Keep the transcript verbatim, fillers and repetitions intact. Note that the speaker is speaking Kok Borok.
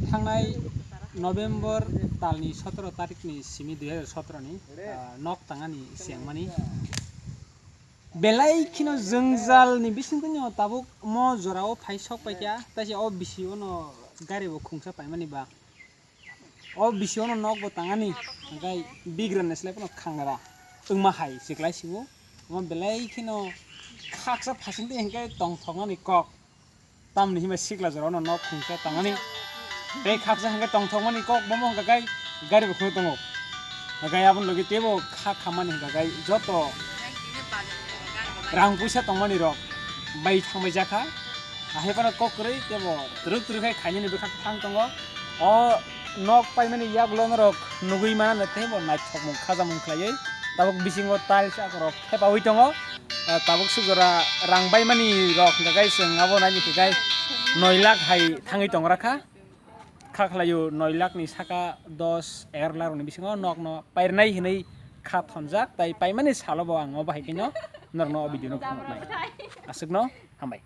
Thangnai November talni sotoro tarikni simi dui hajar sotoro ni, ah, nok tangani sengmani. Belai kheno jwngjal ni bisingtwi no tabuk mo jorao phai sok paikha, taise o bisi ono gari bo khungsa paimani ba. O bisi ono nok bo tangani, hingkai bigra ni slai phano khangra wngma hai siklai sibo. Omo belai kheno khaksa phasing twi hingkai tongthoknani kok. Tamni himba sikla jorao no nok khungsa tangani. Tei khaksa hingke tongthokmani kok bomo hingka kai gari bo khungwi tongo. Hingka kai aboni logi teibo kha khammani hingka kai joto rang puisa tongmani rok bai thangbai jakha. Ahai phano kok kwrwi teibo twrwk twrwk khai khainani bwkhak thang tongo. O nok paimani yagulo norok nugwi mano teibo naithokmung khajamung khlaiwi tabuk bisingo tiles akorok thepaui tongo. Ah, tabuk suk jora rang baimani rok hingka kai chwng abo naini hingka kai noi lakh hai thangwi tong rakha. Kha khlaio noi lakh ni saka dos egar lakh rokni bisingo nokno pairnai hinwi kha thonjak, tai paimani salo bo ang obo hai kheno norokno o video no phunuknai. Aswkno hambai.